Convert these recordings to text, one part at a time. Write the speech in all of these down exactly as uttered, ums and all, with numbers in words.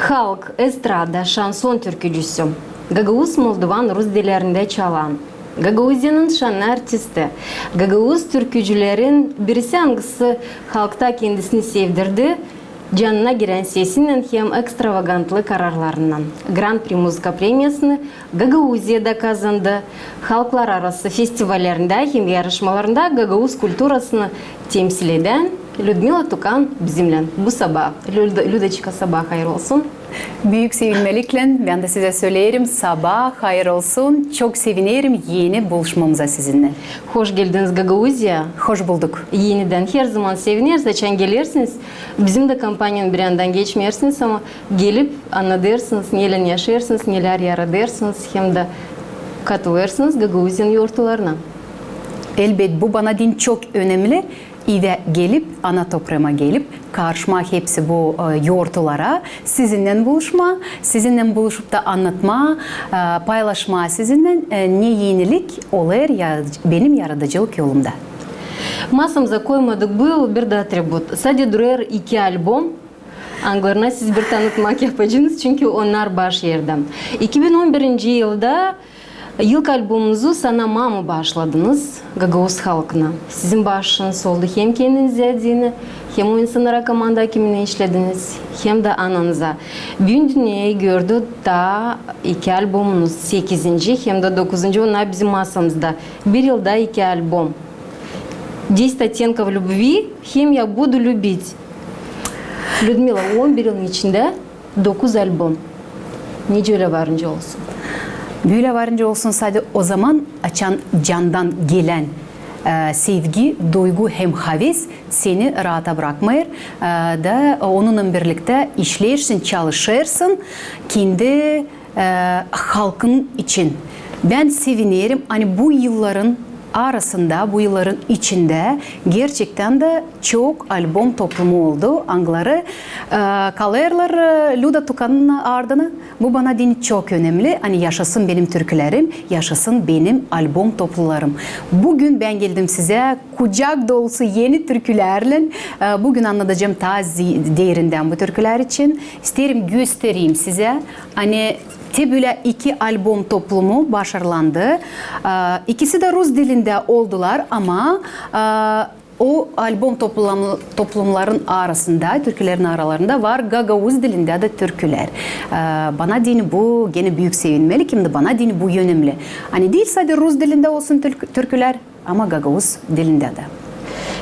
Halk, estrada, şanson türkücüsü. Gagauz, moldovan, rus dillerindä çalan. Gagauziyanın şannı artisti. Gagauz türkücülerin birisi, angısı halkta kendisini sevdirdi, canına girän sesinnän hem ekstravagantlı kararlarınnan. Grand Prix muzıka premiyasını Gagauziyada kazandı. Halklararası festivallerindä hem yarışmalarında gagauz kulturasını temsil edän Lüdmila Tukan bizimnän bu sabaa. Lüda-, Lüdaçka, sabaa hayır olsun. Büük sevinmeliklän bän dä sizä söleerim, sabaa hayır olsun. Çok sevinerim eni buluşmamıza sizinnän. Hoş geldiniz Gagauziyaya. Hoş bulduk. Enidän herzaman sevineriz, açan gelersiniz. Bizim dä kompaniyanın bir yanından geçmeersiniz, ama gelip annadêrsınız, nelän yaşêêrsınız, nelär yaradêrsınız, hem dä katılêrsınız Gagauziyanın yortularına. Elbet, bu bana deyni çok önemli. Evä gelip, ana topraama gelip, karışmaa hepsi bu, e, yortulara, sizinnän buluşmaa, sizinnän buluşup da annatmaa, e, paylaşmaa sizinnän, e, ne enilik olêr ya-, benim yaradıcılık yolumda. Masamıza koymadık bu yıl bir dä atribut. Sade durêr iki albom, angılarına siz bir tanıtmak yapacanız, çünkü onnar baş erdä. İki bin on birinci yılda ilk albomunuzu "Sana, mama" baaşladınız gagauz halkına. Sizin baaşınız oldu hem kendinizä deyni, hem o insannara, komanda kiminä işlediniz, hem dä ananıza. Büün dünneyä gördü taa iki albomunuz, sekizinci hem dä dokuzuncu, onnar bizim masamızda. Bir yılda iki albom. "Десять оттенков любви" hem "Я буду любить". Lüdmila, on bir yılın içindä dokuz albom. Nicä ölä var nicä olsun? Bölä var nicä olsun sade o zaman, açan candan gelän, e, sevgi, duygu hem haves seni raata brakmêêr, e, da onunnan birliktä işleersin, çalışêrsın kendi e, halkın için. Bän sevinerim, ani bu yılların arasında, bu yılların içindä gerçektän dä çok albom toplumu oldu, angıları, e, kalêrlar, e, Lüda Tukanın ardına. Bu bana deyni çok önemli, ani yaşasın benim türkülerim, yaşasın benim albom toplularım. Büün bän geldim sizä kucak dolusu eni türkülerlän. E, büün annadacam taa zi-, derindän bu türkülär için. İsteerim göstereyim sizä, ani te bölä iki albom toplumu başarılandı. E, ikisi dä rus dilindä oldular, ama, e, o albom toplum-, toplumların arasında, türkülerin aralarında var gagauz dilindä dä türkülär. E, bana deyni bu genä büük sevinmeli, hem dä bana deyni bu önemli. Ani diil sade rus dilindä olsun türk-, türkülär, ama gagauz dilindä dä.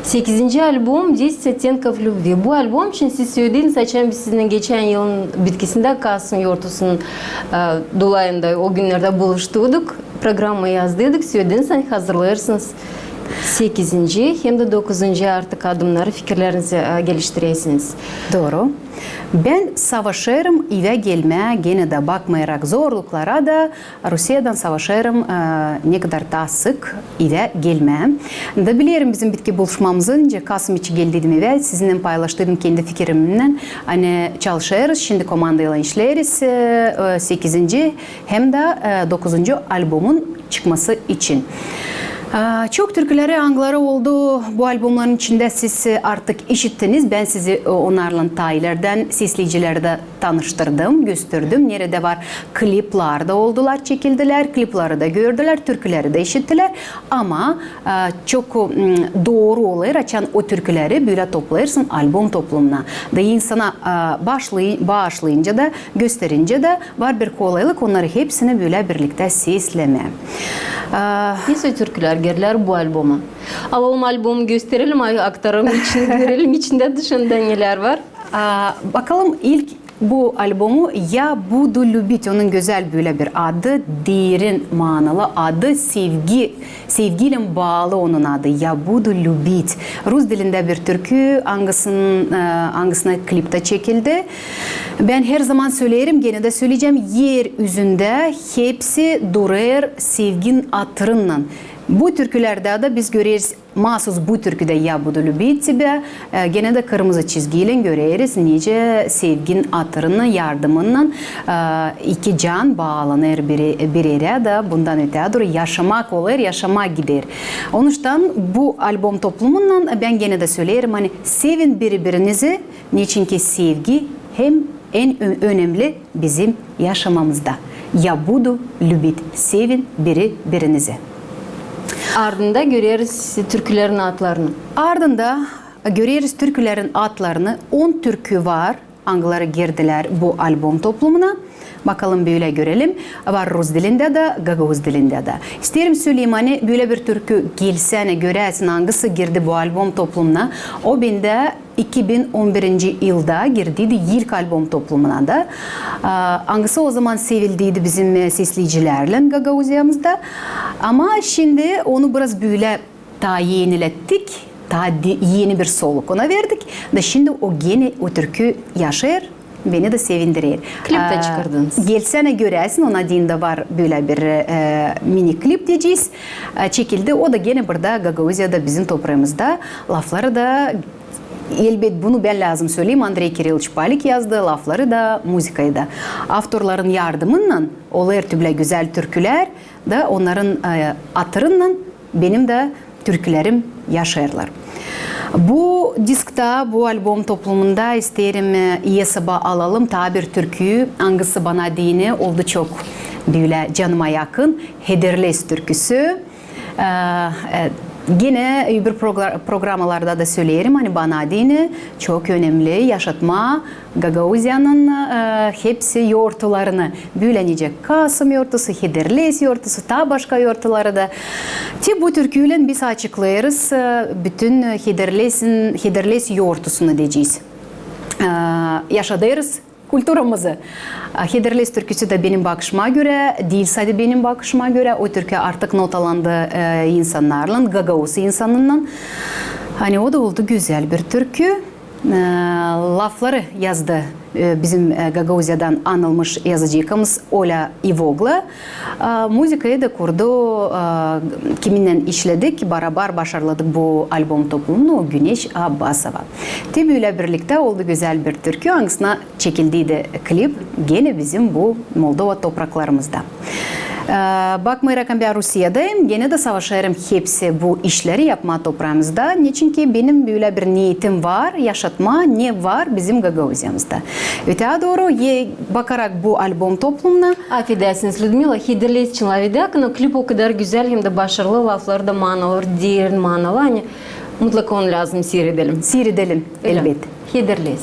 Sekizinci albom "Десять оттенков любви". Bu albom için siz sölediniz, açan biz sizinnän geçän yılın bitkisindä, kasım yortusunun, e, dolayında o günnerdä buluştuydık, programma yazdıydık, sölediniz, ani hazırlêêrsınız sekizinci hem dä dokuzuncu artık adımnarı, fikirlerinizi, e, geliştirersiniz. Dooru. Bän savaşêrım evä gelmää, genä dä bakmayarak zorluklara da, Rusiyadan savaşêrım, e, ne kadar taa sık evä gelmää. Da bilerim, bizim bitki buluşmamızı, nicä kasım içi geldiydim evä, sizinnän paylaştıydım kendi fikirimnän, ani çalışêrız, şindi komandaylan işleeriz, e, e, sekizinci hem dä, e, dokuzuncu albomun çıkması için. E, çok türküleri, angıları oldu bu albomların içindä, siz, e, artık işittiniz, bän sizi, e, onnarlan taa ilerdän sesleyicilerdä tanıştırdım, gösterdim. Neredä var kliplär dä oldular, çekildilär, klipleri dä gördülär, türküleri dä işittilär. Ama, e, çok, m, dooru olêr, açan o türküleri bölä toplêêrsın albom toplumuna. Da insana, e, başlay-, baaşlayıncä da, gösterincä dä var bir kolaylık onnarı hepsini bölä birliktä seslemää. E, nesoy türkülär girerlär bu alboma? Alalım albomu, gösterelim, ay-, aktaralım içini, görelim içindä, dışında nelär var. A, bakalım ilk bu albomu "Я буду любить", onun gözäl bölä bir adı, derin manalı adı, sevgi, sevgiylän baalı onun adı, "Я буду любить". Rus dilindä bir türkü, angısın-, e, angısına klip tä çekildi. Bän herzaman söleerim, genä dä söleyecäm, er üzündä hepsi durêr sevgin atırınnan. Bu türkülerdä dä biz göreriz, maasuz bu türküdä "Я буду любить тебя", e, genä dä kırmızı çizgiylän göreriz, nicä sevgin atırınnan, yardımınnan, e, iki can baalanêr biri, bir erä da bundan ötää dooru yaşamak olêr, yaşamaa gider. Onuştan bu albom toplumunnan bän genä dä söleerim, ani sevin biri-birinizi, neçinki sevgi hem en ö-, önemli bizim yaşamamızda. Я буду любить, sevin biri-birinizi. Ardında göreriz türkülerin adlarını. Ardında göreriz türkülerin adlarını. On türkü var, angıları girdilär bu albom toplumuna. Bakalım, bölä görelim. Var rus dilindä dä, gagauz dilindä dä. İsteerim söleyim, ani bölä bir türkü Gelsänä göräsin, angısı girdi bu albom toplumuna. O bendä iki bin on birinci yılda girdiydi ilk albom toplumuna da. A, angısı o zaman sevildiydi bizim, e, sesleyicilärlän Gagauziyamızda. Ama şindi onu biraz bölä taa enilettik, taa di-, eni bir soluk ona verdik. Da şindi o genä o türkü yaşêêr, beni dä sevindirer. Klip tä çıkardınız. Gelsänä göräsin, onun adında var bölä bir, e, mini klip deyecez. E, çekildi. O da genä burada Gagauziyada, bizim topraamızda. Lafları da, elbet, bunu bän lääzım söleyim, Andrey Kirilloviç Palik yazdı, lafları da, muzıkayı da. Avtorların yardımınnan olêr tüplä gözäl türkülär da onnarın, e, hatırınnan benim dä türkülerim yaşêêrlar. Bu diskta, bu albom toplumunda isteerim, e, esaba alalım taa bir türkü, angısı bana deyni oldu çok bölä canıma yakın, Hederlez türküsü. E, e, genä öbür progr-, programalarda da söleerim, ani bana deyni çok önemli yaşatmaa Gagauziyanın, e, hepsi yortularını, bölä nicä Kasım yortusu, Hederlez yortusu, taa başka yortuları da. Te bu türküylän biz açıklêêrız, e, bütün, e, Hederlezin, Hederlez yortusunu deyecez. E, yaşadêrız kulturamızı. E, Hederlez türküsü dä benim bakışıma görä, diil sade benim bakışıma görä, o türkü artık notalandı, e, insannarlan, gagauz insanınnan. Ani o da oldu gözäl bir türkü. E, lafları yazdı, e, bizim, e, Gagauziyadan anılmış yazıcıkamız Olä İvoglu. E, muzıkayı da kurdu, e, kiminnän işledik, barabar başarladık bu albom toplumunu, o Güneş Abbasova. Te bölä birliktä oldu gözäl bir türkü, angısına çekildiydi klip genä bizim bu Moldova topraklarımızda. E, bakmayarak, ani bän Rusiyadayım, genä dä savaşêrım hepsi bu işleri yapmaa topraamızda. Neçinki benim bölä bir niyetim var, yaşatmaa ne var bizim Gagauziyamızda. Öteyä dooru, e, bakarak bu albom toplumuna. Afedersiniz, Lüdmila, Hederlez için lafedäk, no klip o kadar gözäl hem dä başarılı, lafları da manalı, derin manalı, ani mutlaka onu lääzım siiredelim. Siiredelim, elbet. Hederlez.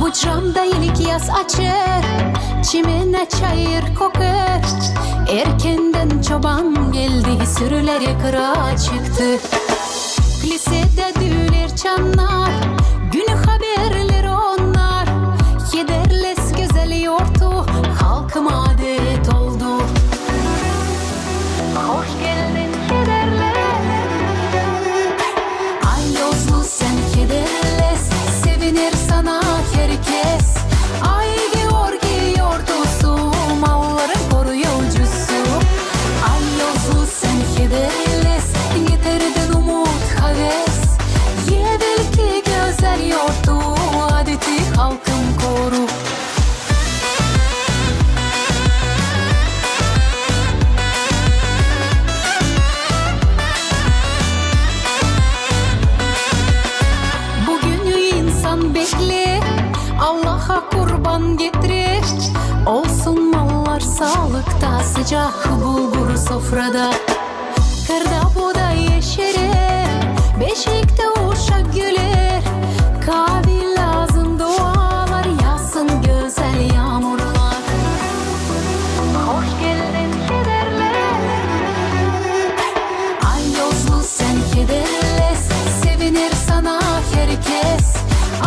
Bu camda ilk yaz açêr, çimenä çayır kokêr. Erkendän çoban geldi, sürüleri kıra çıktı. Klisedä düülär, çannar, gün haberleri onnar. Hederlez gözäl yortu, halkıma adet oldu. Hoş geldin, Hederlez. Ay yozlu sän, Hederlez, seviner sana herkez. Ay Georgi yortusu, malların koruyucusu. Ay yozlu sän, Hederlez, getirdin umut, haves. Evelki gözäl yortu, adeti halkım koru. Büün insan bekleer, Allaha kurban getirer. Olsun mallar saalıkta, sıcak bulgur sofrada. Kırda buday yeşerer, beşiktä uşak güler. Kavi lääzım dualar, yaassın gözäl yaamurlar. Hoş geldin, Hederlez. Ay yozlu sän, Hederlez, seviner sana herkez.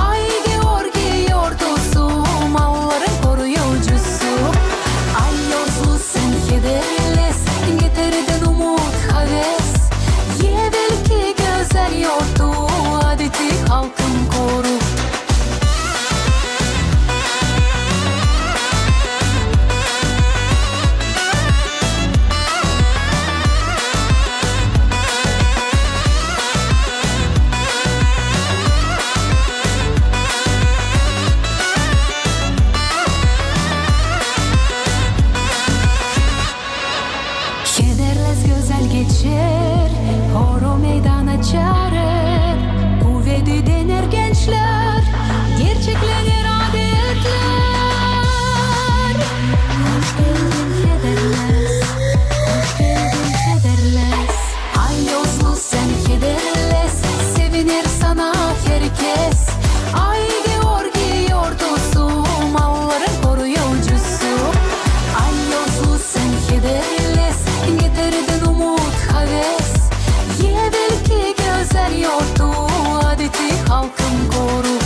Ay Georgi yortusu, malların koruyucusu. Ay yozlu sän, Hederlez, getirdin umut, haves. Evelki gözäl yortu, Horu meydana çaarêr, kuvedä döner gençlär, gerçeklenir adetlär. Hoş geldin, Hederlez, hoş geldin, Hederlez. Ay yozlu sän, Hederlez, seviner sana herkez. Ay Georgiy yortusu, malların koruyucusu. Ay yozlu sän, Hederlez, getirdin umut, haves. Evelki gözäl yortu, adeti halkım koru.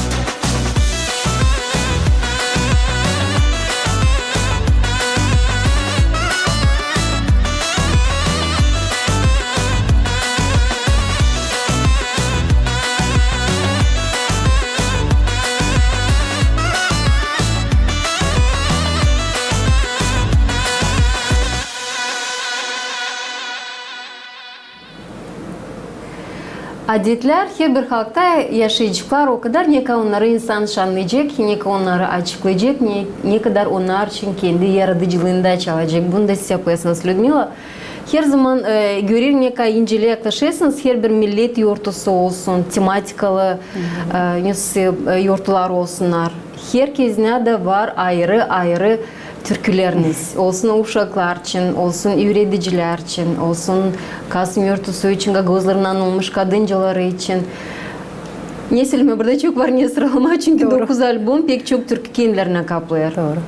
Adetlär, herbir halkta yaşayaceklar o kadar, ne kadar onnarı insan şannayacek, ne kadar onnarı açıklayacek, ne, ne kadar onnar için kendi yaradıcılıını da çalacek. Bunu da siz yapêrsınız, Lüdmila. Herzaman, e, görerim, ne kadar inceli yaklaşêrsınız, herbir millet yortusu olsun, tematikalı, e, ne, e, yortular olsunnar. Herkezinä dä var ayırı-ayırı türküleriniz. Olsun uşaklar için, olsun üüredicilär için, olsun Kasım yortusu için, gagauzların anılmış kadıncaları için. Ne sölemää, burada çok var ne sıralamaa, çünkü dokuz albom pek çok türkü kendilerinä kaplêêr. Dooru.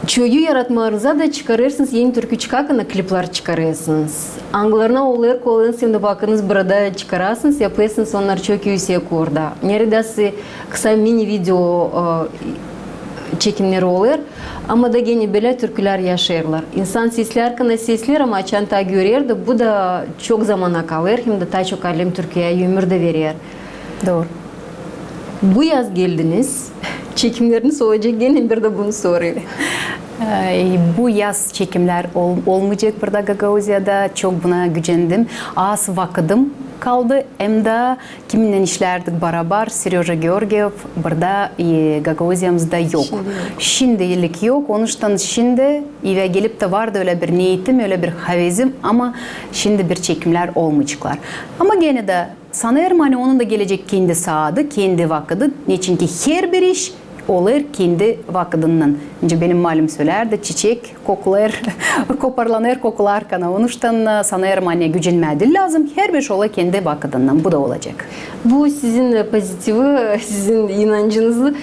Çoyu yaratmalarınıza da çıkarêrsınız eni türküçik akana kliplär çıkarêrsınız. Angılarına olêr kolayınız hem dä vakıdınız burada çıkarasınız, yapêrsınız onnarı çok üüsek uurda. Neredäsä kısa mini-video, e, çekimneri olêr, ama da genä bölä türkülär yaşêêrlar. İnsan seslär akana seslär, ama açan taa görer dä, bu da çok zamana kalêr, hem dä taa çok alem türküyä ömür dä verer. Dooru. Bu yaz geldiniz, çekimleriniz olacek, genä bir dä bunu sorêrım. Ay, bu yaz çekimlär ol-, olmayacek burada Gagauziyada, çok buna gücendim. Az vakıdım kaldı, hem dä kiminnän işlärdik barabar, Seröja Georgiev burada, e, Gagauziyamızda yok. Şindi yok. Şindilik yok, onuştan şindi evä gelip tä vardı ölä bir neetim, ölä bir havezim, ama şindi bir çekimlär olmayaceklar. Ama genä dä sanêrım, ani onun da gelecek kendi saadı, kendi vakıdı, neçinki herbir iş olêr kendi vakıdınnan. Nicä benim malüm sölärdi, çiçek kokulêr, koparlanêr kokulu arkana. Onuştan, e, sanêrım, ani gücenmää diil lääzım, herbir iş olêr kendi vakıdınnan. Bu da olacek. Bu sizin, e, pozitivi, sizin inancınızı,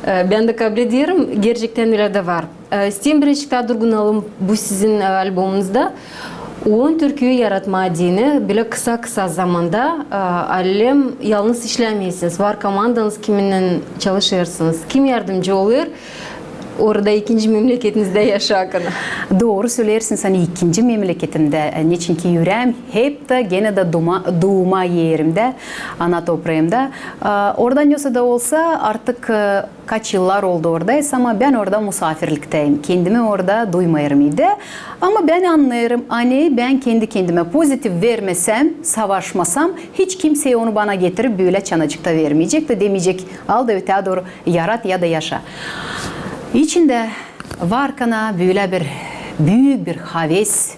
e, bän dä kabul ederim. Gerçektän ölä dä var. E, isteerim birazcık taa durgunalım bu sizin, e, albomunuzda. On türküyü yaratmaa deyni, bölä kısa-kısa zamanda, e, alem yalnız işlämeersiniz. Var komandanız, kiminnän çalışêrsınız. Kim yardımcı olêr? Orada ikinci memleketinizdä yaşarkan. Dooru söleersiniz, ani ikinci memleketimdä, e, neçinki üreem hep dä genä dä duuma, duuma erimdä, ana topraamda. E, oradan nesoy da olsa artık, e, kaç yıllar oldu oradaysam, ama bän orada musaafirliktäyim. Kendimi orada duymêêrım ii dä. Ama bän annêêrım, ani bän kendi-kendimä pozitiv vermesem, savaşmasam, hiç kimsey onu bana getirip bölä çanacıkta vermeyecek dä demeyecek, al da ötää dooru yarat ya da yaşa. İçindä varkan bölä bir büük bir haves,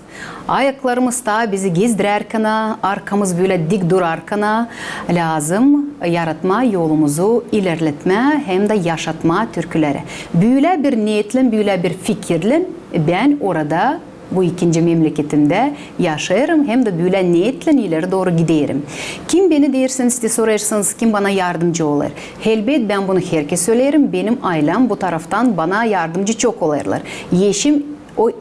ayaklarımız taa bizi gezdirärkan, arkamız bölä dik durarkan, lääzım yaratmaa yolumuzu, ilerletmää hem dä yaşatmaa türküleri. Bölä bir neetlän, bölä bir fikirlän bän orada, bu ikinci memleketimdä yaşêêrım hem dä bölä neetlän ileri dooru giderim. Kim beni, deersiniz, te sorêrsınız, kim bana yardımcı olêr? Elbet, bän bunu herkerä söleerim, benim aylem bu taraftan bana yardımcı çok olêrlar. Eşim o, e,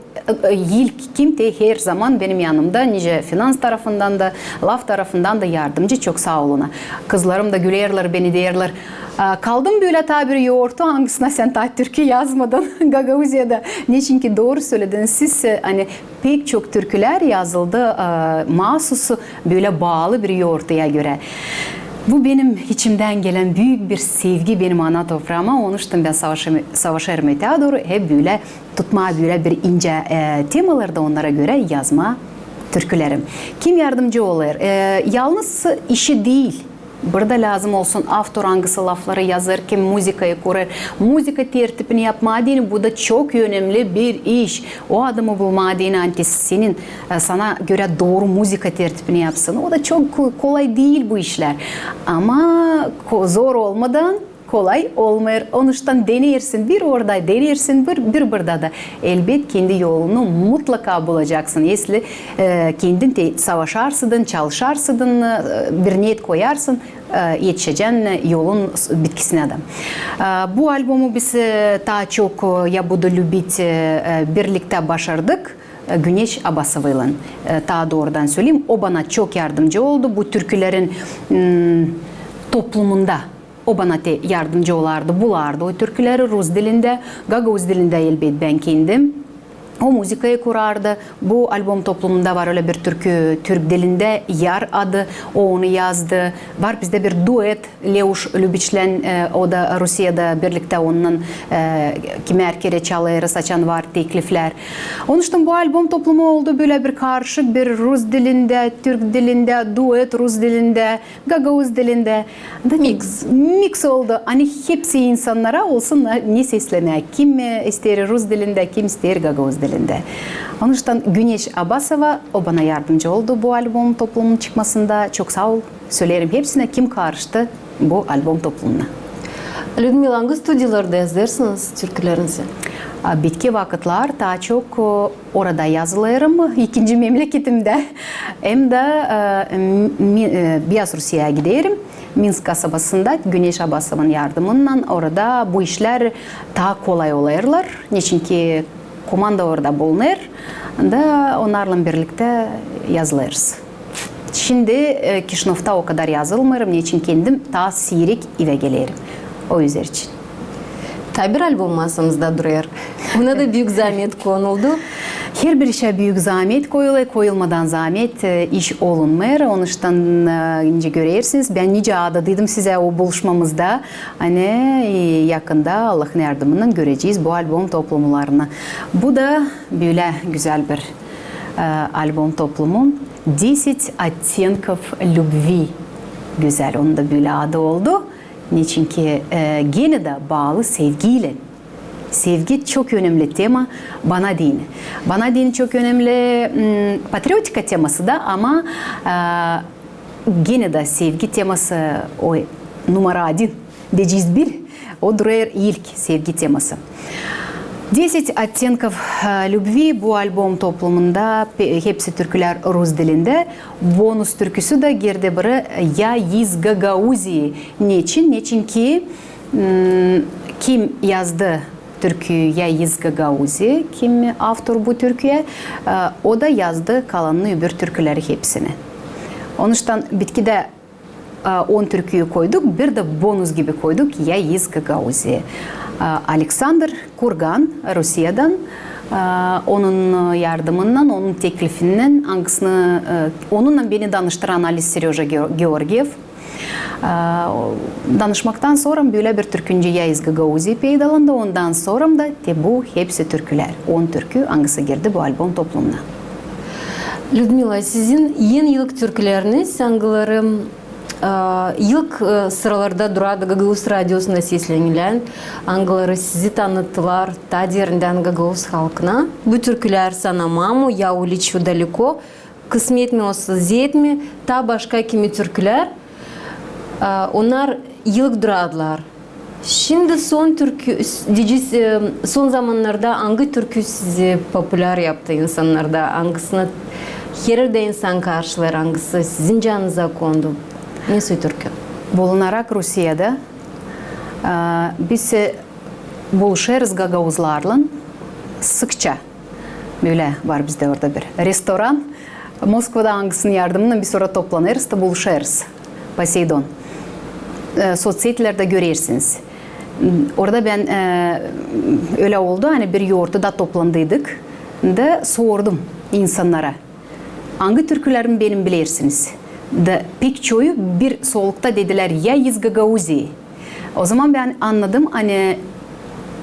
e, ilk kim te herzaman benim yanımda, nicä finans tarafından da, laf tarafından da yardımcı, çok saa olun ona. Kızlarım da gülerlär beni, deerlär, "A, kaldı mı bölä taa bir yortu, angısına sän taa türkü yazmadın Gagauziyada?" Neçinki dooru sölediniz siz, e, ani pek çok türkülär yazıldı, e, maasusu bölä baalı bir yortuya görä. Bu benim içimdän gelän büük bir sevgi benim ana topraama, onuştan bän savaşêrım, savaşêrım ötää dooru hep bölä tutmaa bölä bir incä, e, temalarda, onnara görä yazmaa türküleri. Kim yardımcı olêr? E, yalnız işi diil, Burada lääzım olsun avtor, angısı lafları yazêr, kim muzıkayı kurêr. Muzıka tertibini yapmaa deyni, bu da çok önemli bir iş. O adamı bulmaa deyni, ani senin, e, sana görä dooru muzıka tertibini yapsın. O da çok ko-, kolay diil bu işlär. Ama ko-, zor olmadan kolay olmêêr. Onuştan denersin bir orada, denersin bir, bir burada da. Elbet, kendi yolunu mutlaka bulacaksın. Esli, e, kendin te savaşarsan, çalışarsan, e, bir niyet koyarsın, e, etişecän yolun s-, bitkisinä dä. E, bu albumu biz, e, taa çok, e, «Я буду любить», e, e, birliktä başardık, e, Güneş Abasovaylan. E, taa doorudan söleyim, o bana çok yardımcı oldu bu türkülerin, m, toplumunda. O bana te yardımcı olardı, bulardı o türküleri rus dilindä, gagauz dilindä, elbet, bän kendim. O muzıkayı kurardı. Bu albom toplumunda var ölä bir türkü türk dilindä, «Yar» adı, o onu yazdı. Var bizdä bir duet Leuş Lübiçlän, e, o da Rusiyada, birliktä onunnan, e, kimär kerä çalêrız, açan var tekliflär. Onuştan bu albom toplumu oldu bölä bir karışık, bir rus dilindä, türk dilindä, duet rus dilindä, gagauz dilindä. Da miks. Miks oldu. Ani hepsi insannara olsun ne seslemää. Kim, e, isteer rus dilindä, kim isteer gagauz dilindä. Onuştan Güneş Abasova, o bana yardımcı oldu bu albom toplumunun çıkmasında. Çok saa ol söleerim hepsinä, kim karıştı bu albom toplumuna. Lüdmila, angı studiyalarda yazêrsınız türkülerinizi? A, bitki vakıtlar taa çok, e, orada yazılêrım, ikinci memleketimdä. Hem dä, e, mi-, e, Biyaz Rusiyaya giderim. Minsk kasabasında Güneş Abasovanın yardımınnan orada bu işlär taa kolay olêrlar. Neçinki komanda orada bulunêr, da onnarlan birliktä yazılêrız. Şindi, e, Kişinövda o kadar yazılmêêrım, neçin kendim taa siirek evä gelerim. O üzerçin. Taa bir albom masamızda durêr. Ona da büük zaamet konuldu. Herbir işä büük zaamet koyulêr, koyulmadan zaamet, e, iş olunmêêr. Onuştan, e, nicä görersiniz, bän nicä adadıydım sizä o buluşmamızda, ani, e, yakında Allahın yardımınnan görecez bu albom toplumlarını. Bu da bölä gözäl bir, e, albom toplumu. «Десять оттенков любви». Gözäl, onun da bölä adı oldu. Neçinki, e, genä dä baalı sevgiylän. Sevgi çok önemli tema bana deyni. Bana deyni çok önemli, m, patriotika teması da, ama, e, genä dä sevgi teması o numara один, deyecez bir, o durêr ilk, sevgi teması. «Десять оттенков, e, любви» bu albom toplumunda pe-, hepsi türkülär rus dilindä. Bonus türküsü dä girdi biri, «Я из Гагаузии». Neçin? Neçinki, m, kim yazdı türküyü «Я из Гагаузии», kim avtor bu türküyä, e, o da yazdı kalanını, öbür türküleri hepsini. Onuştan bitkidä, e, on türküyü koyduk, bir dä bonus gibi koyduk «Я из Гагаузии». E, Aleksandr Kurgan, Rusiyadan, e, onun yardımınnan, onun teklifinnän, angısını, e, onunnan beni danıştıran ali Seröja Geo-, Georgiev. E, o, danışmaktan sora bölä bir türküncä «Я из Гагаузии» peydalandı, ondan sora da te bu hepsi türkülär, on türkü, angısı girdi bu albom toplumuna. Lüdmila, sizin en ilk türküleriniz, angıları, e, ilk, e, sıralarda durardı Gagauz radiosunda seslenilän, angıları sizi tanıttılar taa derindän gagauz halkına. Bu türkülär «Sana, mamu», «Я улечу далеко», «Kısmet mi olsa zetmi», taa başka kimi türkülär, e, onnar ilk durardılar. Şindi son türkü, s-, deyecez, e, son zamannarda angı türkü sizi populär yaptı insannarda, angısını hererdä insan karşılêêr, angısı sizin canınıza kondu? Ne soy türkü? Bulunarak Rusiyada, e, biz, e, buluşêrız gagauzlarlan sıkça. Bölä var bizdä orada bir restoran. Moskvada, angısının yardımınnan biz orada toplanêrız da buluşêrız. Poseidon. E, sotsetilerdä görersiniz. Orada bän, e, ölä oldu, ani bir yortuda toplandıydık. Da sordum insannara, angı türkülerimi benim bilersiniz? Da pek çoyu bir solukta dedilär, «Я из Гагаузии». Ozaman bän annadım, ani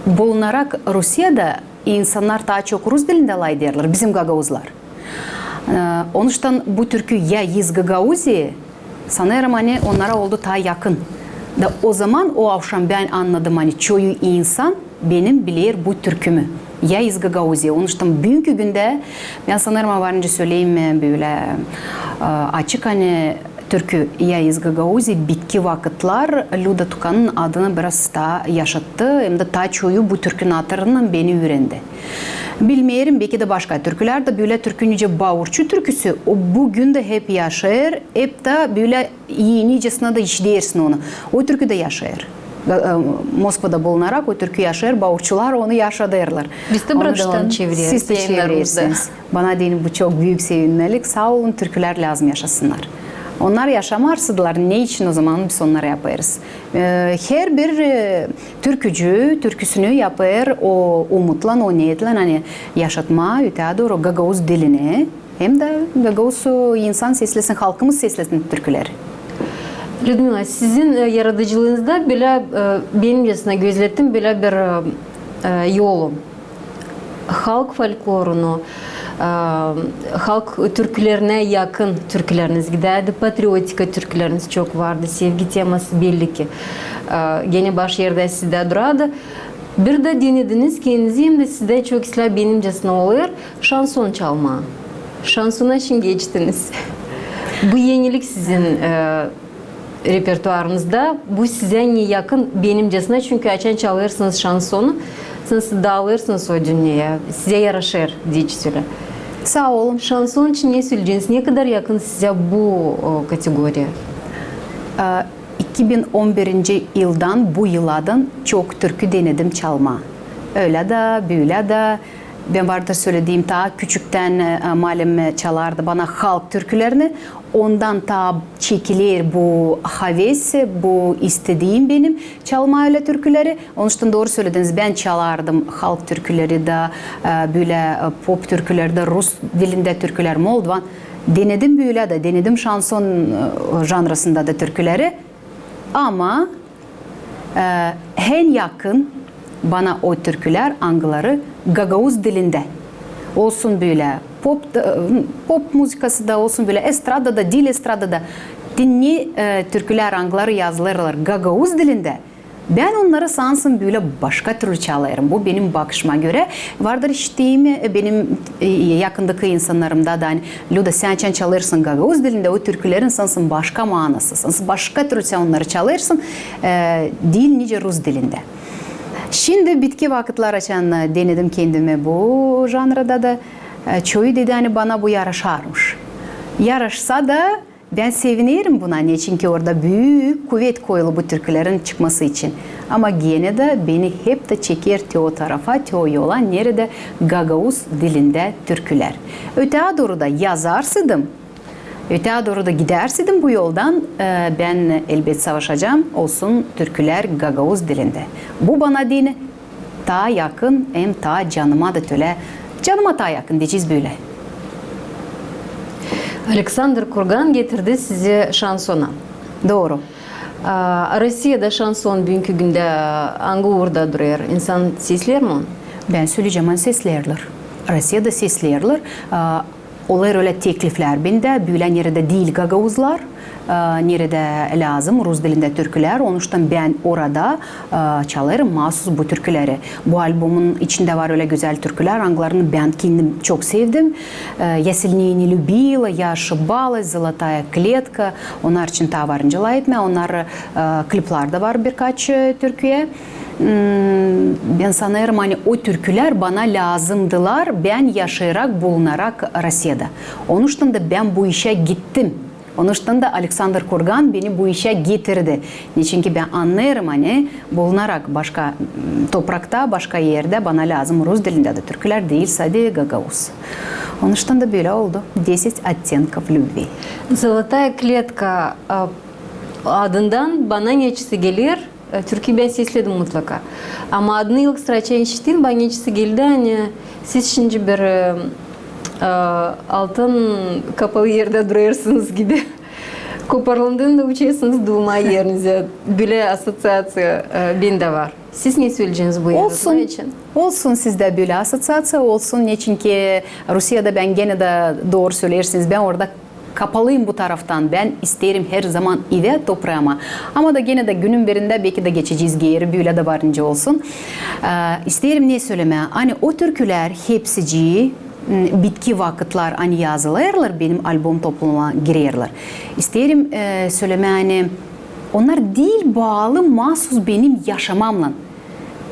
bulunarak Rusiyada insannar taa çok rus dilindä lafederlär, bizim gagauzlar. E, onuştan bu türkü «Я из Гагаузии» Sanêrım, ani onnara oldu taa yakın. Da o zaman, o avşam bän annadım, ani çoyu insan benim biler bu türkümü. "Я из Гагаузии". Onuştan büünkü gündä, bän sanêrım, var nicä söleyim, e, bölä, e, açık, ani türkü "Я из Гагаузии" bitki vakıtlar Lüda Tukanın adını biraz taa yaşattı, hem dä taa çoyu bu türkünün hatırından beni üürendi. Bilmeerim, beki dä başka türkülär dä, bölä türkü nicä "Baurçu" türküsü, o büün dä hep yaşêêr, hep dä bölä enicesinä dä işidersin onu. O türkü dä yaşêêr. E, e, Moskvada bulunarak o türkü yaşêêr, baurçular onu yaşadêrlar. Biz dä burada onu çevireeriz. Siz dä çevirersiniz. Bana deyni, bu çok büük sevinmelik. Saa olun, türkülär lääzım yaşasınnar. Onnar yaşamarsaydılar, ne için o zaman biz onnarı yapêrız? E, herbir, e, türkücü türküsünü yapêr o umutlan, o neetlän, ani yaşatmaa ötää dooru gagauz dilini, hem dä gagauz insan seslesin, halkımız seslesin türküleri. Lüdmila, sizin, e, yaradıcılıınızda bölä, e, benimcesinä gözlettim bölä bir, e, e, yolu. Halk folklorunu, e, halk türkülerinä yakın türküleriniz gidärdi, patriotika türküleriniz çok vardı, sevgi teması belli ki. E, genä baş erdä sizdä durardı. Bir dä denediniz kendinizi, hem dä sizdä çok islää benimcesinä olêr şanson çalmaa. Şansona için geçtiniz. Bu enilik sizin, e, repertuarınızda, bu sizä ne yakın benimcesinä, çünkü açan çalêrsınız şansonu, siz daalêrsınız o dünneyä, sizä yaraşêr, deyecä sölä. Saa olun. Şanson için ne söleyeceniz, ne kadar yakın sizä bu, o, kategoriya? E, iki bin on birinci yıldan bu yıladan çok türkü denedim çalmaa. Ölä dä, bölä dä. Bän vardır sölediim, taa küçüktän, e, malim, e, çalardı bana halk türkülerini. Ondan taa çekiler bu haves, bu istediim benim çalmaa ölä türküleri. Onuştan dooru sölediniz, bän çalardım halk türküleri dä, e, bölä, e, pop türküleri dä, rus dilindä türkülär, moldovan. Denedim bölä dä, denedim şanson, e, janrasında da türküleri. Ama, e, en yakın bana o türkülär, angıları gagauz dilindä. Olsun bölä pop da, pop muzıkası da, olsun bölä estrada da, diil estrada da. Dinnä, e, türkülär, angıları yazılêrlar gagauz dilindä. Bän onnarı sansın bölä başka türlü çalêrım. Bu benim bakışıma görä. Vardır işittiim, e, benim, e, yakındakı insannarımda da, ani, Lüda, sän açan çalêrsın gagauz dilindä o türkülerin, sansın başka maanası, sansın başka türlü sän onnarı çalêrsın, e, diil nicä rus dilindä. Şindi bitki vakıtlar açan, e, denedim kendimi bu janrada da, e, çoyu dedi, ani bana bu yaraşarmış. Yaraşsa da, bän sevinerim buna, neçinki orada büük kuvet koyulu bu türkülerin çıkması için. Ama genä dä beni hep dä çeker te o tarafa, te o yola, neredä gagauz dilindä türkülär. Ötää dooru da yazarsaydım, ötää dooru da gidärseydim bu yoldan, e, bän, elbet, savaşacam, olsun türkülär gagauz dilindä. Bu bana deyni taa yakın, hem taa canıma da tölä, canıma taa yakın, deyecez bölä. Aleksandr Kurgan getirdi sizi şansona. Dooru. A, Rossiyada şanson büünkü gündä angı uurda durêr? İnsan sesleer mi onu? Bän söleyecäm, ani sesleerlär. Rossiyada sesleerlär. A, Olêr ölä tekliflär bendä, bölä neredä diil gagauzlar, e, neredä lääzım rus dilindä türkülär, onuştan bän orada, e, çalêrım maasuz bu türküleri. Bu albumun içindä var ölä gözäl türkülär, angılarını bän kendim çok sevdim. E, "Я сильнее не любила", "Я ошибалась", "Золотая клетка". Onnar için taa var nicä lafetmää, onnar, e, kliplär dä var birkaç, e, türküyä. Hmm, bän sanêrım, ani o türkülär bana lääzımdılar, bän yaşayarak, bulunarak Rossiyada. Onuştan da bän bu işä gittim. Onuştan da Aleksandr Kurgan beni bu işä getirdi. Neçinki bän annêêrım, ani bulunarak başka, hmm, toprakta, başka erdä, bana lääzım rus dilindä dä türkülär, diil sade gagauz. Onuştan da bölä oldu. "Десять оттенков любви". "Золотая клетка", a, adından bana neçisi geler, e, türküyü bän sesledim mutlaka. Ama adını ilk sıra açan işittim, bana neçisi geldi, ani siz şindi bir, e, e, altın kapalı erdä durêrsınız gibi. Koparlandın da uçêrsınız duuma erinizä. Bölä assoţiaţiya, e, bendä var. Siz ne söleyeceniz bu yaratma için? Olsun, sizdä bölä assoţiaţiya olsun, neçinki Rusiyada bän genä dä, dooru söleersiniz, bän orada kapalıyım bu taraftan. Bän isteerim herzaman evä, topraama. Ama da genä dä günün birindä beki dä geçecez geeri, bölä dä var nicä olsun. E, isteerim ne sölemää, ani o türkülär hepsicii, m, bitki vakıtlar, ani yazılêrlar, benim albom toplumuna girerlär. İsteerim, e, sölemää, ani onnar diil baalı maasuz benim yaşamamnan.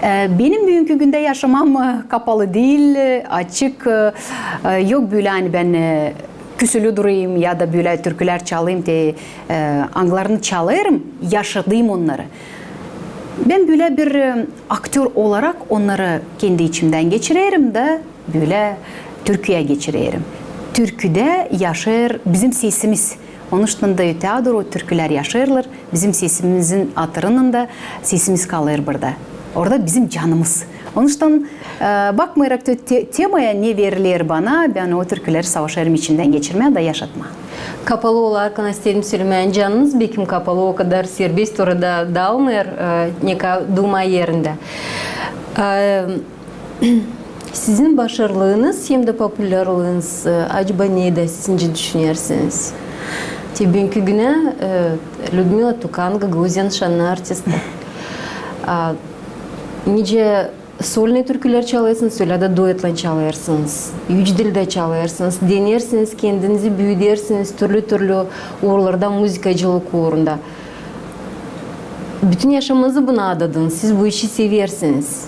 E, benim büünkü gündä yaşamam, e, kapalı diil, e, açık, e, e, yok bölä, ani bän, e, küsülü durayım ya da bölä türkülär çalayım, te, e, angılarını çalêrım, yaşadıyım onnarı. Bän bölä bir, e, aktör olarak onnarı kendi içimdän geçirerim da bölä türküyä geçirerim. Türküdä yaşêêr bizim sesimiz. Onuştan da ötää dooru o türkülär yaşêêrlar, bizim sesimizin hatırından da sesimiz kalêr burada. Orada bizim canımız. Onuştan, e, bakmayarak te-, te-, temaya, ne veriler bana, bän o türküleri savaşêrım içimdän geçirmää da yaşatmaa. Kapalı olarkan isteerim sölemää, canınız bekim kapalı, o kadar serbest orada daalmêêr, e, ne ka-, duuma erindä. E, Sizin başarıınız hem dä populärlıınız, e, acaba neredä, sizincä, düşünersiniz? Te büünkü günä, e, Lüdmila Tukan, Gagauziyanın şannı artisti. A, nicä solnıy türkülär çalêrsınız, ölä dä duetlän çalêrsınız, üç dildä çalêrsınız, denersiniz, kendinizi büüdersiniz türlü-türlü uurlarda, muzıkacılık uurunda. Bütün yaşamanızı buna adadınız. Siz bu işi seversiniz.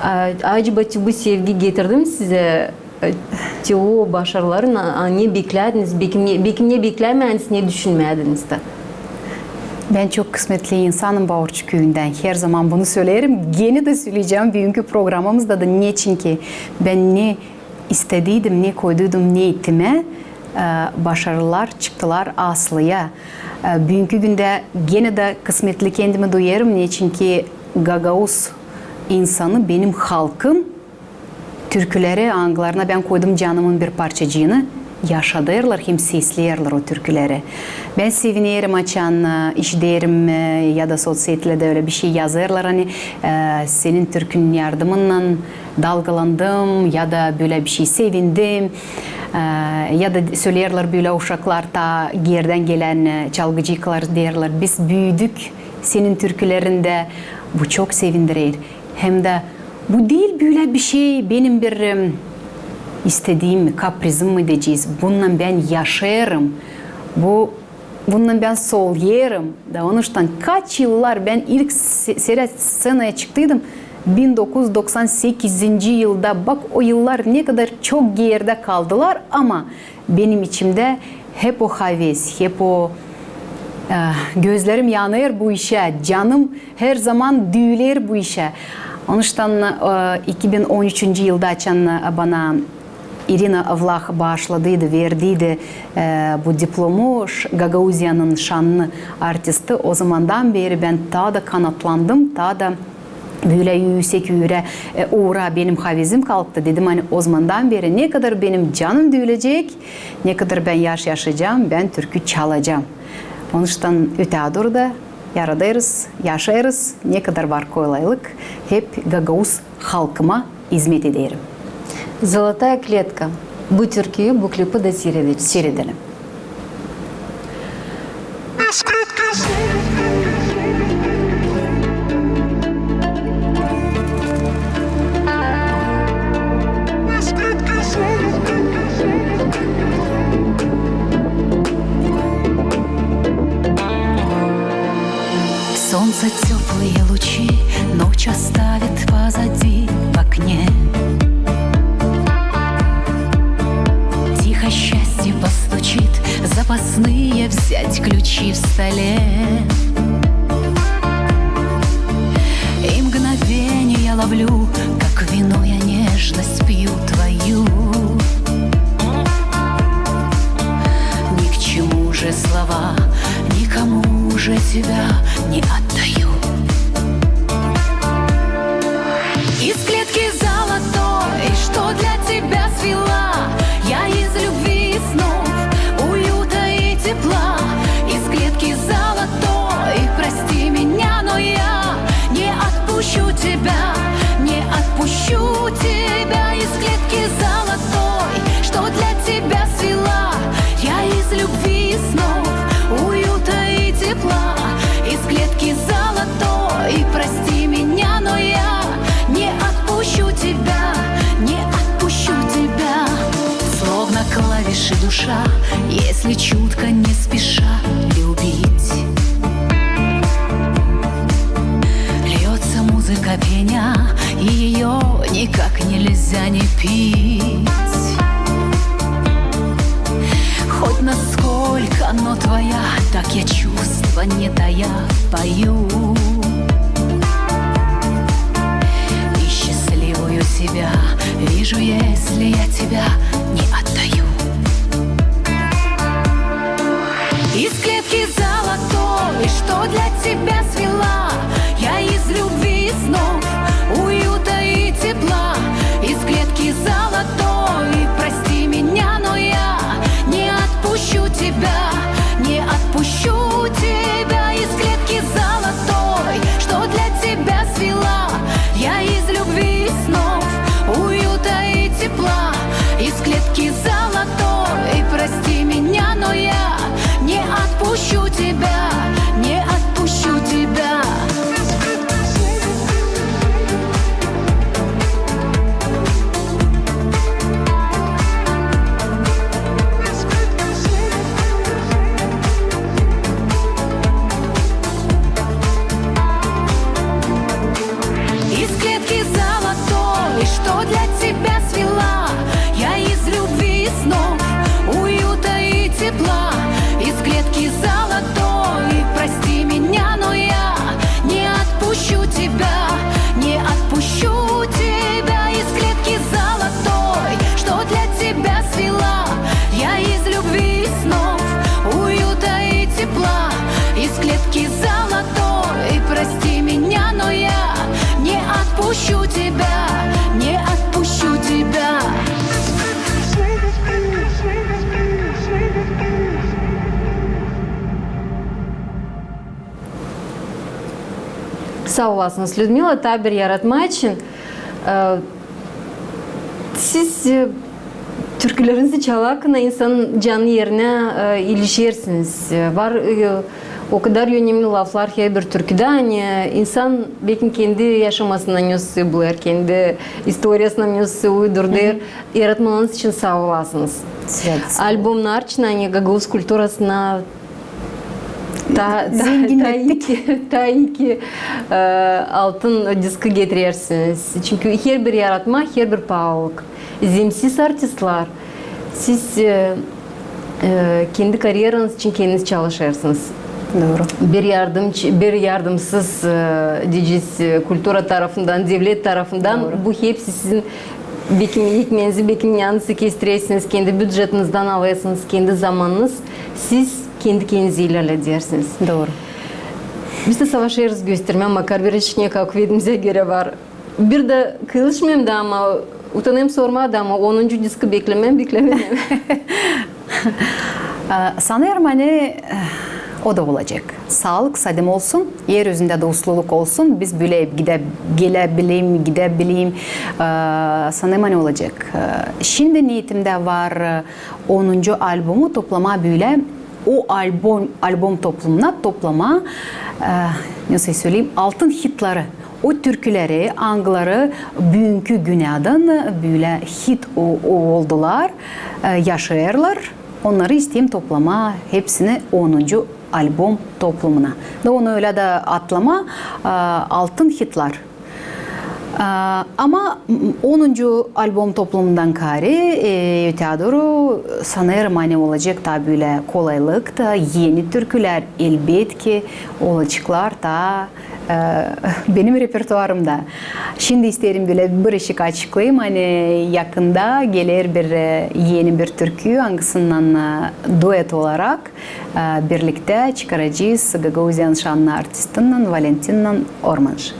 A, acaba te bu sevgi getirdi mi sizä, e, te o başarıları, na-, a, ne beklärdiniz, bekim ne, bekim ne beklämeerdiniz, ne düşünmärdiniz dä? Bän çok kısmetli insanım Baurçu küüyündän. Herzaman bunu söleerim. Genä dä söleyecäm büünkü programamızda da, neçinki bän ne istediydim, ne koyduydum niyetimä, e, başarılar çıktılar aslıya. E, büünkü gündä genä dä kısmetli kendimi duyêrım, neçinki gagauz insanı, benim halkım, türküleri, angılarına bän koydum canımın bir parçacıını, yaşadêrlar hem sesleerlär o türküleri. Bän sevinerim, açan, e, işiderim, e, ya da soţsetledä ölä bişey yazêrlar, ani, e, senin türkünün yardımınnan dalgalandım ya da bölä bişey sevindim. E, ya da söleerlär bölä uşaklar, taa geerdän gelän, e, çalgıcılar deerlär: "Biz büüdük senin türkülerindä." Bu çok sevindirer. Hem dä bu diil bölä bişey benim bir, em, istediyim mi, kaprizim mi deyecez. Bunnan bän yaşêêrım. Bu, bunnan bän soluyêrım. Da onuştan kaç yıllar bän ilk se-, serä sţenaya çıktıydım, bin dokuz üz doksan sekizinci yılda. Bak, o yıllar ne kadar çok geerdä kaldılar, ama benim içimdä hep o haves, hep o, e, gözlerim yanêr bu işä, canım herzaman düüler bu işä. Onuştan, e, iki bin on üçüncü yılda, açan, e, bana İrina Vlah baaşladıydı, verdiydi, e, bu diplomu, ş-, Gagauziyanın şannı artisti, ozamandan beeri bän taa da kanatlandım, taa da bölä üüsek üürä, e, uura benim havezim kalktı. Dedim, ani ozamandan beeri ne kadar benim canım düülecek, ne kadar bän yaş yaşayacam, bän türkü çalacam. Onuştan ötää dooru da yaradêrız, yaşêêrız, ne kadar var kolaylık, hep gagauz halkıma izmet ederim. "Zolotaya kletka". Bu türküyü, bu klipi dä siiredelim. Siiredelim. Солнце тёплые лучи ночь оставит позади в окне. Тихо счастье постучит, запасные взять ключи в столе. И мгновенья ловлю, как вино я нежность пью твою. Ни к чему же слова, никому же тебя не отдаю. Из клетки золотой, что для тебя свела я из любви и снов, уюта и тепла. Из клетки золотой, прости меня, но я не отпущу тебя, не отпущу тебя из клетки Дыши, душа, если чутко, не спеша любить. Льётся музыка пеня, и её никак нельзя не пить. Хоть насколько, но твоя, так я чувства не тая пою. И счастливую себя вижу, если я тебя не отдаю. Из клетки золотой, что для тебя свела, я из любви снов, уюта и тепла. Из клетки золотой, прости меня, но я не отпущу тебя, не отпущу тебя. Из клетки золотой, что для тебя свела, я из любви снов, уюта и тепла. Из клетки золотой, прости меня, но я не отпущу тебя, не отпущу тебя. Из клетки золотой, что для тебя свела, я из любви снов, уюта и тепла. Из клетки золотой, прости меня, но я не отпущу тебя, не отпущу тебя. Из клетки золотой, что для тебя свела, я из любви снов, уюта и тепла. Из клетки золотой, прости меня, но я не отпущу тебя, не отпущу тебя. Saa olasınız, Lüdmila, taa bir yaratma için. E, siz, e, türkülerinizi çalarkan insanın canı erinä, e, ilişersiniz. E, var, e, o kadar önemli laflar herbir türküdä, ani insan bekim kendi yaşamasından nesoy bulêr, kendi istoriyasından nesoy uydurêr. Yaratmalarınız için saa olasınız. Albomnar için, ani gagauz kulturasına taa, taa iki, taa iki, e, altın diskı getirersiniz. Çünkü herbir yaratma, herbir paalılık. Zemsiz artistlar, siz, e, e, kendi karyeranız için kendiniz çalışêrsınız. Dooru. Bir yardımcı, bir yardımsız, e, deyecez, e, kultura tarafından, devlet tarafından, bu hepsi sizin bekim ekmeenizi, bekim yanınızı kestirersiniz, kendi bücetizdän alêrsınız, kendi zamanınız, siz kendi kendinizi ilerledersiniz. Dooru. Biz dä savaşêrız göstermää, makar bir iş ne kak vedimizä görä var. Bir dä kıyılışmêêrım da, ama utanêrım sormaa da, ama onuncu diskı beklemää, beklemää. E, sanêrım, ani, e, o da olacek. Saalık, sadim olsun, er üzündä dä usluluk olsun, biz bölä gidä, gelä bileyim, gidä bileyim. E, sanêrım, ani olacek. E, şindi niyetimdä var, e, onuncu albomu toplamaa bölä, o albom, albom toplumuna toplamaa, e, nesoy söleyim, altın hitları. O türküleri, angıları büünkü günädän bölä hit o-, o-, oldular, e, yaşêêrlar, onnarı isteerim toplamaa hepsini onuncu albom toplumuna. Da onu ölä dä adlamaa, e, altın hitlar. E, ama, m, onuncu albom toplumundan kaarä, e, ötää dooru sanêrım, ani olacek taa bölä kolaylık da, eni türkülär, elbetki, olaceklar taa e, benim repertuarımda. Şindi isteerim bölä bir işik açıklayım, ani yakında geler bir, e, eni bir türkü, angısınnan, e, duet olarak, e, birliktä çıkaracez Gagauziyanın şannı artistinnän Valentinnän Ormanş.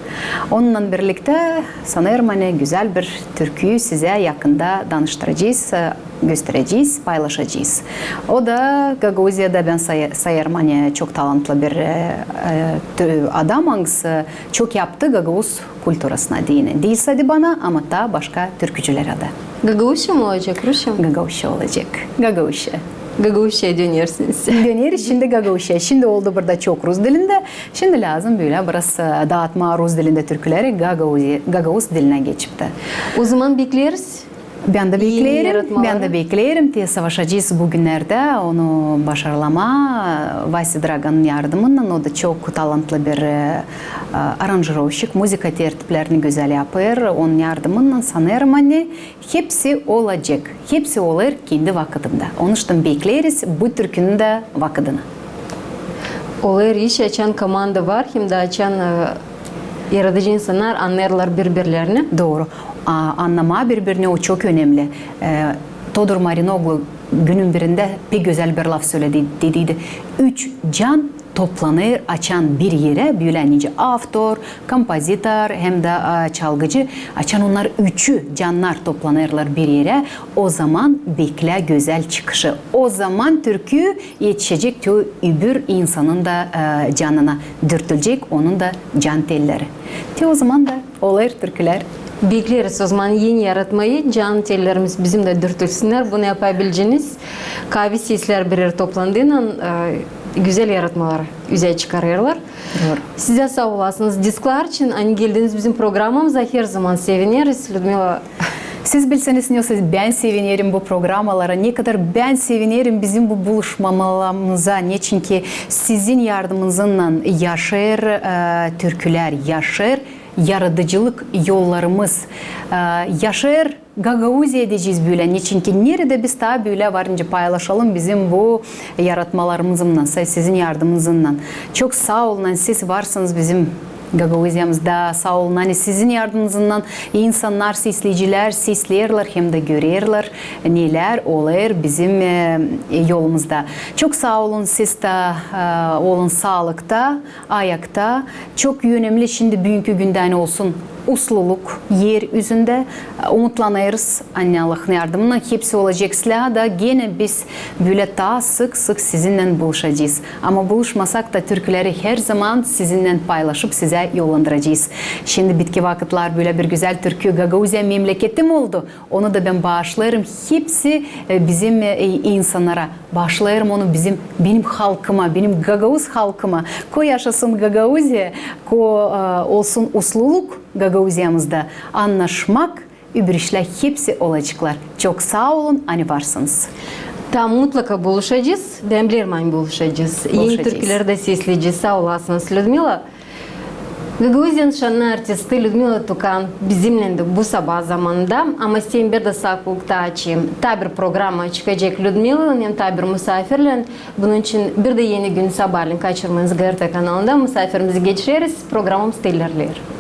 Onunnan birliktä, sanêrım, ani gözäl bir türkü sizä yakında danıştıracez, e, gösterecez, paylaşacez. O da Gagauziyada, bän say-, sayêrım, ani çok talantlı bir, e, e, tü-, adam, angısı çok yaptı gagauz kulturasına deyni. Diil sade bana, ama taa başka türkücülere dä. Gagauzça mı olacek, rusça mı? Gagauzça olacek. Gagauzça. Gagauzçaya dönersiniz. Döneriz şindi gagauzçaya. Şindi oldu burada çok rus dilindä. Şindi lääzım bölä biraz, e, daatmaa rus dilindä türküleri gagauzi-, gagauz dilinä geçip tä. O zaman bekleriz. Bän dä bekleerim, bän dä bekleerim, te savaşacez bu günnerdä onu başarmaa Vasya Draganın yardımınnan. O da çok talantlı bir e, e, aranjirovşik, muzıka tertiplerini gözäl yapêr. Onun yardımınnan, sanêrım, ani hepsi olacek, hepsi olêr kendi vakıdında. Onuştan bekleeriz bu türkünün dä vakıdını. Olêr iş, açan komanda var, hem dä açan e, yaradıcı insannar annêêrlar biri-birlerini. Dooru. A, annamaa biri-birini, o çok önemli. E, Todur Marinoglu günün birindä pek gözäl bir laf söledi, dediydi: üç can toplanêr açan bir erä, bölä nicä avtor, kompozitor hem dä e, çalgıcı, açan onnar üçü cannar toplanêrlar bir erä, o zaman beklää gözäl çıkışı. O zaman türkü etişecek te öbür insanın da e, canına, dürtülecek onun da can telleri. Te o zaman da olêr türkülär. Bekleeriz o zaman eni yaratmayı, can tellerimiz bizim dä dürtülsünnär. Bunu yapabileceniz. Kaavi seslär bir erä toplandıynan e, gözäl yaratmaları üzä çıkarêrlar. Dooru. Sizä saa olasınız disklar için, ani geldiniz bizim programamıza, her zaman sevineriz, Lüdmila. Siz bilseniz, ne söz, bän sevinerim bu programalara, ne kadar bän sevinerim bizim bu buluşmalarımıza. Neçinki sizin yardımınızınnan yaşêêr e, türkülär, yaşêêr yaradıcılık yollarımız, e, yaşêêr Gagauziya deyecez bölä, neçinki neredä biz taa bölä varınca paylaşalım bizim bu yaratmalarımızınnan, sa-, sizin yardımınızınnan. Çok saa olun, ani siz varsınız bizim Gagauziyamızda, saa olun, ani sizin yardımınızınnan insannar, sesleyicilär sesleerlär hem dä görerlär, nelär olêr bizim e, yolumuzda. Çok saa olun, siz dä e, olun saalıkta, ayakta. Çok önemli şindi, büünkü gündä, ani olsun usluluk er üzündä. Umutlanêrız, ani Allahın yardımınnan hepsi olacek. Islää da genä biz bölä taa sık-sık sizinnän buluşacez. Ama buluşmasak ta, türküleri her zaman sizinnän paylaşıp sizä yollandıracez. Şindi bitki vakıtlar bölä bir gözäl türkü, Gagauziya memleketim oldu. Onu da bän baaşlêêrım hepsi e, bizim e, insannara. Baaşlêêrım onu bizim, benim halkıma, benim gagauz halkıma. Ko yaşasın Gagauziya, ko e, olsun usluluk Gagauziyamızda, annaşmak, öbür işlär hepsi olaceklar. Çok saa olun, ani varsınız. Taa mutlaka buluşacez. Bän bilerim, ani buluşacez. Eni türküleri dä sesleyecez. Saa olasınız, Lüdmila. Gagauziyanın şannı artisti Lüdmila Tukan bizimnändi bu sabaa zamanında, ama isteerim bir dä saatkukta açayım. Taa bir programa çıkacek Lüdmillan hem taa bir musaafirlän. Bunun için bir dä eni gün sabaalän kaçırmayınız GRT kanalında. Musaafirimizä geçeriz, programamız ilerleer.